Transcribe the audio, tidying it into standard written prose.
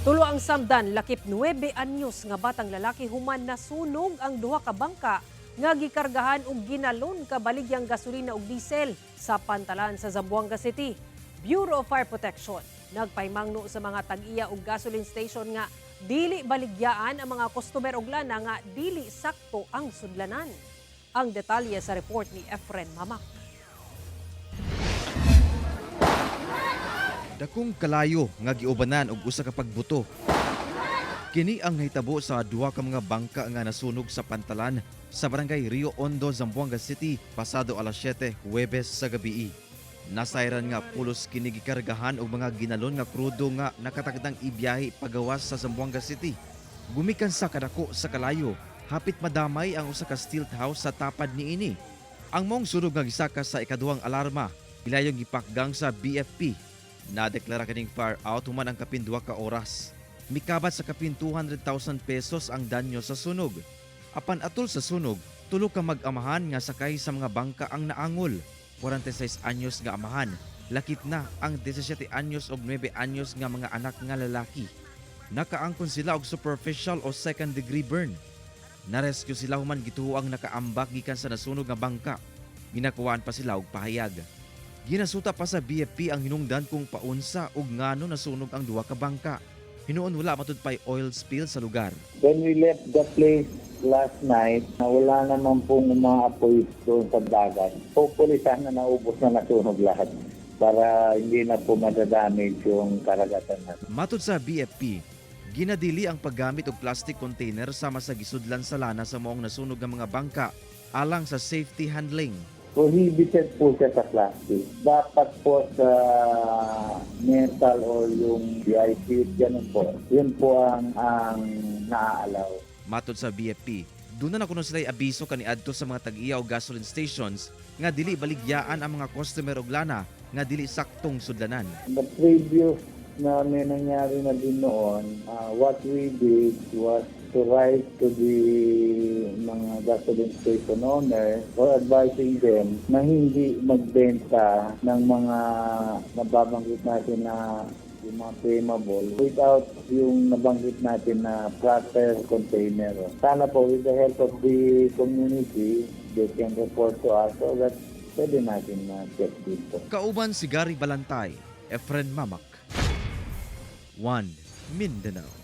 Tulo ang samdan, lakip 9 anyos nga batang lalaki, human nasunog ang duha ka bangka nga gikargahan og ginalon ka baligyang gasolina ug diesel sa pantalan sa Zamboanga City. Bureau of Fire Protection nagpaymangno sa mga tag-iya og gasoline station nga dili baligyaan ang mga customer og lana nga dili sakto ang sudlanan. Ang detalye sa report ni Efren Mamak. Dakong kalayo nga giubanan og usa ka pagbuto. Kini ang nahitabo sa duha ka mga bangka nga nasunog sa pantalan sa barangay Rio Hondo, Zamboanga City, pasado alas 7 Huwebes sa gabii. Nasayran nga pulos kini gikargahan og mga ginalon nga krudo nga nakatakdang ibiyahe pagawas sa Zamboanga City. Gumikan sa kadako sa kalayo, hapit madamay ang usa ka stilt house sa tapad niini. Ang maong sunog nga gisaka sa ikaduhang alarma, ilayong gipakgang sa BFP. Nadeklara kining fire out human ang kapin 2 ka oras. Mikabat sa kapin 200,000 pesos ang danyo sa sunog. Apan atol sa sunog, tulo ka mag-amahan nga sakay sa mga bangka ang naangol. 46 anyos nga amahan, lakip na ang 17 anyos ug 9 anyos nga mga anak nga lalaki. Nakaangkon sila og superficial o second degree burn. Narescue sila human gituoang nakaambak gikan sa nasunog nga bangka. Ginakuhaan pa sila og pahayag. Ginasuta pa sa BFP ang hinungdan kung paunsa ug ngano nasunog ang duha ka bangka. Hinuon wala matud pay oil spill sa lugar. When we left the place last night, na wala naman pong umaapoy doon sa dagat. Hopefully sana naubos na, nasunog lahat para hindi na po madadamage yung karagatan natin. Matod sa BFP, ginadili ang paggamit og plastic container sama sa gisudlan sa lana sa maong nasunog nga mga bangka alang sa safety handling. Prohibited po siya sa plastic. Dapat po sa metal or yung VIP, ganun po. Yun po ang naa-allow. Matod sa BFP, duna na kuno sila abiso kaniadto sa mga tag-iya og gasoline stations nga dili baligyaan ang mga customer og lana nga dili saktong sudlanan. The previous na may nangyari na din noon, what we did was to write to the mga gasoline station owner or advising them na hindi magbenta ng mga nababanggit natin na yung mga flammable without yung nabanggit natin na proper container. Sana po, with the help of the community, they can report to us so that pwede natin na check dito. Kauban si Gary Balantay, Efren Mamak. 1 Mindanao.